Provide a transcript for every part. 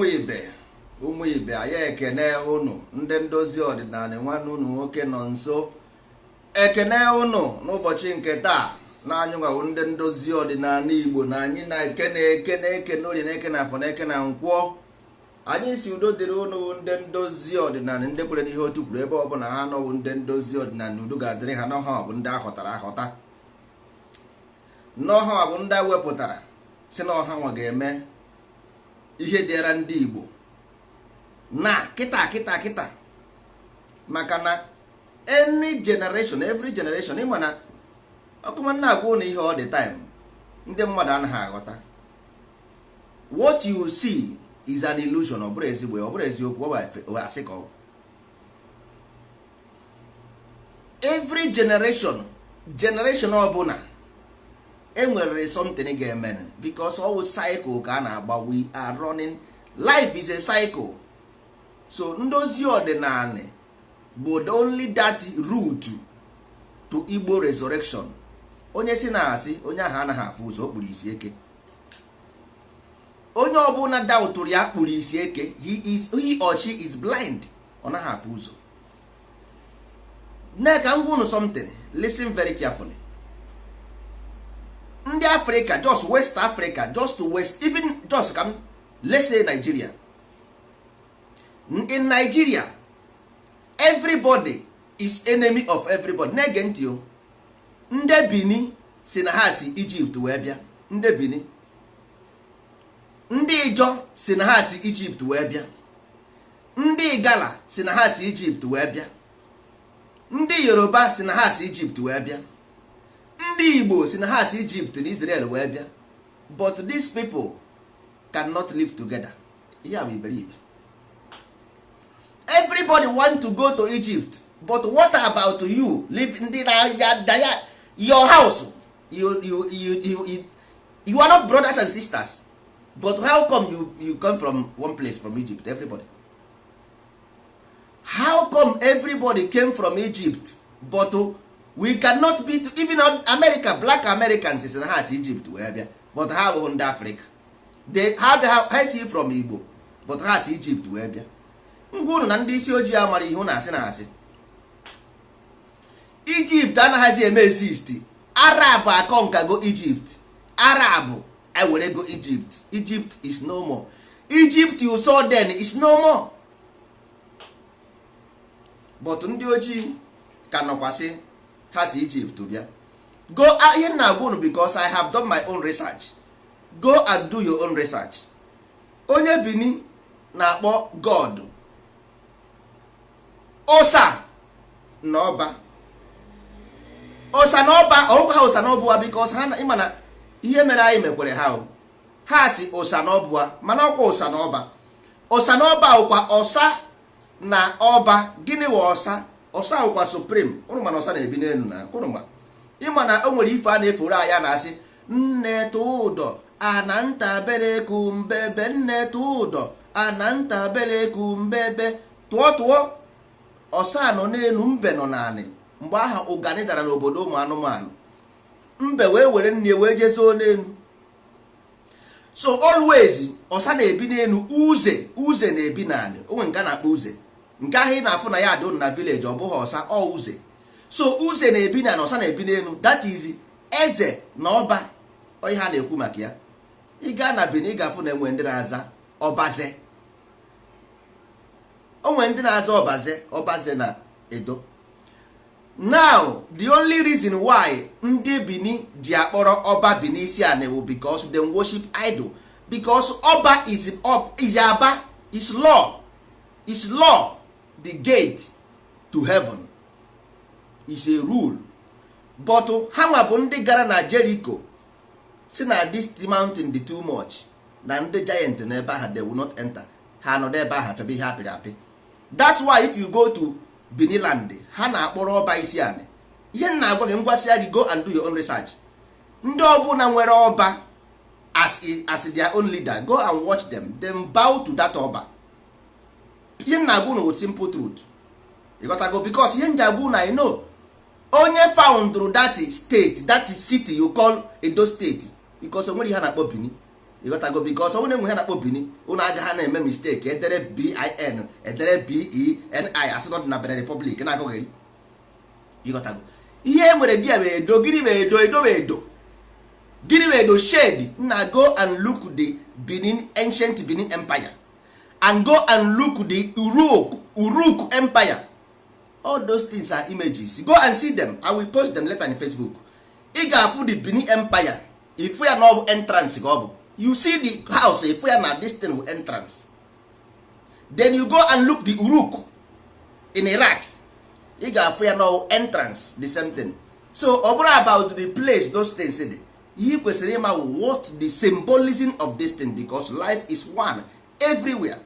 Ụmụ ibe, ụmụ ibe, anyị ekene ụnụ. Ndị ndozi ọdịnala, nwanne ụnụ nwoke nọ nso ekene ụnụ n'ụbọchị nke taa. Na anyị nwawo ndị ndozi ọdịnala Igbo, na anyị na-eke na-eke na-eke na orie, na-eke na afọ, na-eke na nkwọ. Anyị si udo dịrị ụnụ, ndị ndozi ọdịnala, ndị kwere n'ihe otu kwuru. Ebe ọbụla ha nọwụ, ndị ndozi ọdịnala, udo ga-adịrị ha. N'ọha ọ bụ ndị ahọtara ahọta, n'ọha ọ bụ ndị wepụtara si na ọha nwa ga-eme ihe dịara ndị Igbo na kịta kịta kịta. Maka na any generation, every generation, ịma na ọkụma na-agwa ụnụ ihe all the time, ndị mmadụ anaghị aghọta. What you see is an illusion. Ọ bụrụ ezigbo, ọ bụrụ eziokwu, ọ bụ asị ka ọ bụ. Every generation, generation ọbụla enwere something ga-eme, because ọ wụ cycle ka a na-agba. We are running, life is a cycle. So ndozi ọdịnala bụ the only that route to Igbo resurrection. Onye si na-asị onye ahụ anaghị afụ ụzọ, o kpuru isi eke. Onye ọbụla daụtụrụ ya kpuru isi eke. He or she is blind, ọ naghị afụ ụzọ. Nne, ka m gwa unu something, listen very carefully. Ndị Africa, just West Africa, just West, even just ka m, let's say Nigeria. In Nigeria, everybody is enemy of everybody. Na-ege ntị o. Ndị Bini si na ha si Egypt wee bịa. Ndị Bini, ndị Ijọ si na ha si Egypt wee bịa. Ndị Igala si na ha si Egypt wee bịa. Ndị Yoruba si na ha si Egypt wee bịa. Ndị Igbo si na ha si Egypt na Israel wee bịa. But these people cannot live together. Ihe a bụ iberibe. Everybody want to go to Egypt, but what about you live ndị na ya your house? You are not brothers and sisters, but how come you come from one place, from Egypt, everybody? How come everybody came from Egypt, but we cannot be to, even America, black Americans si na ha si Egypt wee bịa, but ha abụghị ndị Africa. They ha bịa, ha si from Igbo, but ha si Egypt wee bịa. Ngwa, unu na ndị isi ojii amara ihe unu asị na asị Egypt anaghịzi eme exist. Arab akọnkago Egypt, Arab ewerego Egypt. Egypt is no more. Egypt you saw then is no more, but ndị ojii ka nọkwasị ha si Egypt bịa. Go, ihe m na-agwa unu, because I have done my own research. Go and do your own research. Onye Bini na-akpọ God Osa na Ọba, Osa na Ọba. Ọgwụkwa ha Osa na Ọbụwa, because ha ịma na ihe mere anyị mekwere ha o ha si Osa na Ọbụwa, mana ọkwa Osa na Ọba. Osa na Ọba ụkwa Ọsa na Ọba. Gịnị wụ Ọsa? Ọsa ụkwa supreme. Ụnụ mana ọsa na-ebi n'elu na ụnụ ma ịma na o nwere ife a na-eforo anyị a na-asị nne tụ ụdọ ana nta bereku mbebe, nne tụ ụdọ ana nta bereku mbebe, tụọ tụọ. Ọsa nọ n'elu, mbe nọ n'anị. Mgbe aha ụgani dara n'obodo ụmụ anụmanụ, mbe wee were nne wee jezuo n'elu. So always ọsa na-ebi n'elu, uze uze na-ebi n'anị. Onwe nke a na-akpọ uze, nke ahụ ị na-afụ na ya dị na village, ọ bụghị ọsa, ọ uze. So uze na-ebi n'anị, ọsa na-ebi n'elu. That is eze na ọba. Ihe a na-ekwu maka ya, ị gaa na Benin, ị ga-afụ na enwe ndị na-aza ọbaze. Onwe ndị na-aza ọbaze, ọbaze na Edo. Now, the only reason why ndị Bini ji akpọrọ ọba Bini isi anị bụ because them worship idol, because ọba is up, is aba, is law, is law, the gate to heaven, is a rule. But ha nwa bụ ndị gara na Jericho si na this mountain dị too much, na ndị giant n'ebe ahụ, they will not enter. Ha nọdụ ebe ahụ febe ihe apịrị apị. That's why if you go to Benin land, ha na-akpọrọ ọba isi anị. Ihe m na-agwa gị, ngwasịa gị, go and do your own research. Ndị ọbụla nwere ọba as their own leader, go and watch them, them bow to that ọba. Ihe m na-agwa unu with simple truth, ịghọtago? Because ihe m ji agwa unu, I know onye foundrụ that state, that city you call Edo State, because o nwere ihe a na-akpọ Benin. Ịghọtago? Because ọ bụrụ na enwe ha na-akpọ Bini, ụnụ agaghị na-eme mistake, edere bin, edere beni, asị na ọ dị na Benin Republic na-akọgheri. Ịghọtago? Ihe e nwere bịa bụ Edo. Gịnị bụ Edo? Edo bụ Edo. Gịnị bụ Edo? Shade na. Go and look the Benin, ancient Benin Empire, and go and look the Uruk Empire. All those things are images. Go and see them. I will post them later in Facebook. Ị ga-afụ the Benin Empire, ifu ya na ọ bụ entrance ka ọ bụ. You see the house, ifu ya na this thing bụ entrance. Then you go and look the Uruk in Iraq, ị ga-afụ ya na ọ bụ entrance, the same thing. So ọ bụrụ about the place those things dị, ihe ị kwesịrị ịma, what the symbolism of this thing, because life is one everywhere.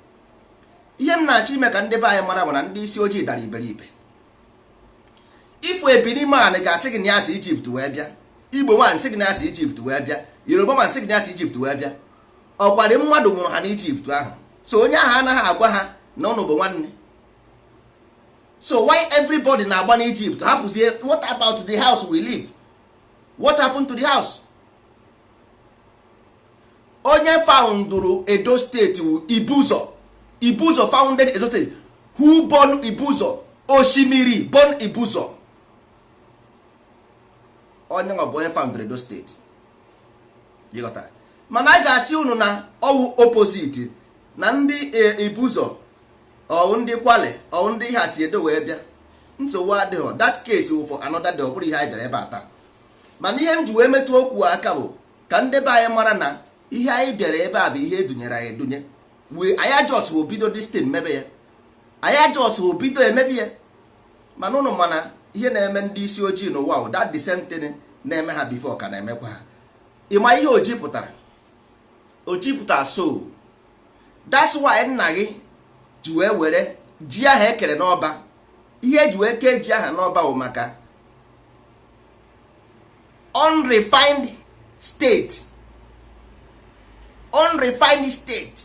Ihe m na-achọ ime ka ndị be anyị mara bụ na ndị isi ojii dara iberibe. Ifu ebini man ga-asị gị na ya si Ijipt wee bịa, Igbo man sị gị na ya si Ijipt wee bịa, Yoruba man sị gị na ya si Ijipt wee bịa. Ọkwadị mmadụ nwụrụ ha n'Ijipt ahụ, so onye ahụ anaghị agwa ha na ụnụ bụ nwanne. So why everybody na-agba n'Ijipt hapụzie? What about the house we live? What happened to the house? Onye founduru Edo State wu Ibuzo. Ibuzo founded Edo State. Who born Ibuzo? Oshimiri born Ibuzo. Onye ọ bụ onye founded Edo State, ịghọtara? Mana a ga-asị unu na ọwụ opposite na ndị Ibuzo, ọwụ ndị Kwale, ọwụ ndị ha si Edo wee bịa. Nsogbu adịghị. That case wụ for another day. Ọ bụrụ ihe anyị bịara ebe a taa, mana ihe m ji wee metụ okwu aka bụ ka ndị be anyị mara na ihe anyị bịara ebe a bụ ihe edunyere anyị edunye. We anyị just will bido this thing mebe ya, anyị just will bido emebe ya. Mana ụnụ mana ihe na-eme ndị isi ojii n'ụwa bụ that the same thing na-eme ha before ka na-emekwa ha. Ịma ihe oji pụtara? Oji pụtara so that's why nna gị ji wee were ji ahụ ekere n'ọba. Ihe eji wee kee ji aha n'ọba bụ maka unrefined state, unrefined state.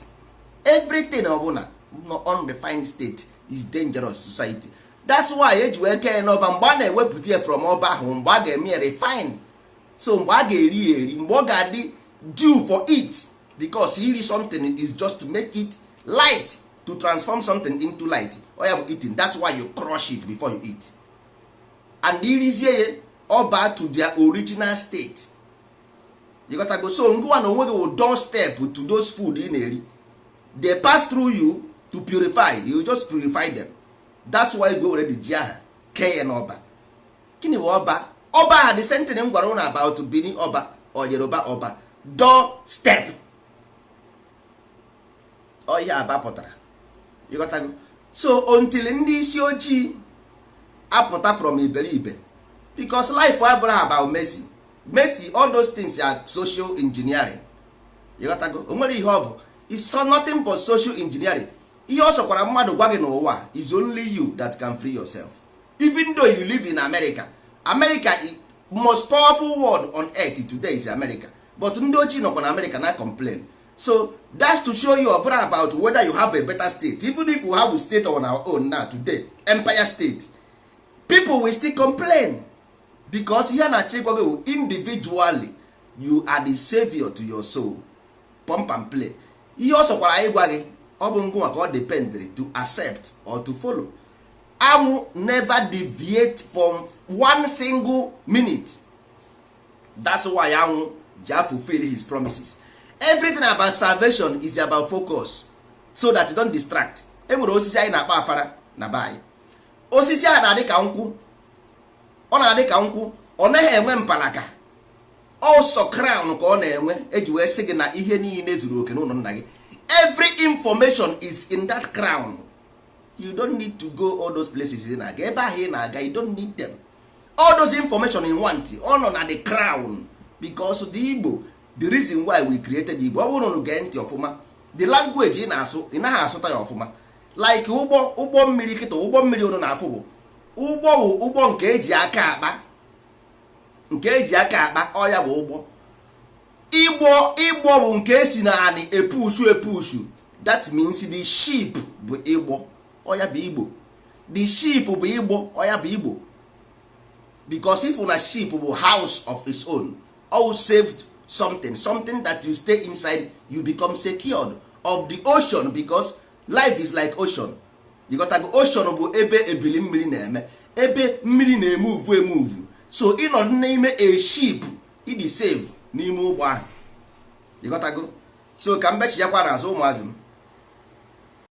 Everything ọbụla no unrefined state is dangerous society. That's why eji wee kee n'ọba. Mgbe a na-ewepụta ya from ọba ahụ, mgbe a ga-eme ya refine, so mgbe a ga-eri ya eri, mgbe ọ ga-adị due for it, because iri something is just to make it light, to transform something into light. Ọ ya bụ eating. That's why you crush it before you eat. And irizie ya, ọ baa to their original state. You got to go. So ngwa na onwe gị wụ door step to those food ị na-eri. They pass through you to purify. You just purify them. That's why you were the ji aha kee ya n'ọba. Gịnị bụ ọba? Ọba ha, the same thing m gwara ụnụ about Benin ọba or Yoruba ọba, door step. Ọ ihe aba pụtara. Ịghọtago? So until ndị isi ojii apụta from iberibe, because life abụrụ about Messi Messi, all those things are social engineering. Ịghọtago? O nwere ihe ọ bụ, it's nothing but social engineering. Ihe ọ sọkwara mmadụ gwa gị n'ụwa is only you that can free yourself. Even though you live in America, America is most powerful world on earth today is America, but ndị ojii nọkwa na America na complain. So that's to show you, ọ bụrụ about whether you have a better state. Even if you have a state on our own now today, empire state, people will still complain, because ihe na-achọ ịgwa gị bụ individually you are the savior to your soul. Pump and play. Ihe ọ sọkwara anyị gwa gị, ọ bụ ngwa ka ọ depend to accept or to follow. Anwụ never deviate from one single minute. That's why anwụ ji fulfill his promises. Everything about salvation is about focus, so that you don't distract. E nwere osisi anyị na-akpọ afara na be anyị. Osisi a na-adị ka nkwụ, ọ na-adị ka nkwụ, ọ naghị enwe mpalaka, ọsọ crown ka ọ na-enwe. Eji wee sị gị na ihe niile zuru oke n'ụlọ nna gị. Every information is in that crown. You don't need to go all those places ị na-aga, ebe ahụ ị na-aga, you don't need them. All those information in want, ọ nọ na the crown, because the Igbo, the reason why we created Igbo, ọ bụrụ na unu gee ntị ọfụma, the language ị na-asụ, ị naghị asụta ya ọfụma. Like ụgbọ mmiri kịta, ụgbọ mmiri unu na-afụ bụ ụgbọ, bụ ụgbọ nke eji aka akpa, nke eji aka akpa. Ọ ya bụ ụgbọ. Ịgbọ bụ nke esi na anị epushu epushu. That means the ship bụ ịgbọ. Ọ ya bụ Igbo. The ship bụ ịgbọ. Ọ ya bụ Igbo, because if na ship bụ house of its own, all saved. Something, something that you stay inside, you become secured of the ocean, because life is like ocean. You got to go. Ocean bụ ebe ebili mmiri na-eme, ebe mmiri na-emove emove. So ịnọdụ n'ime a ship, ịdị safe n'ime ụgbọ ahụ. You got to go. So ka m bechijakwa n'azụ, ụmụazụ m.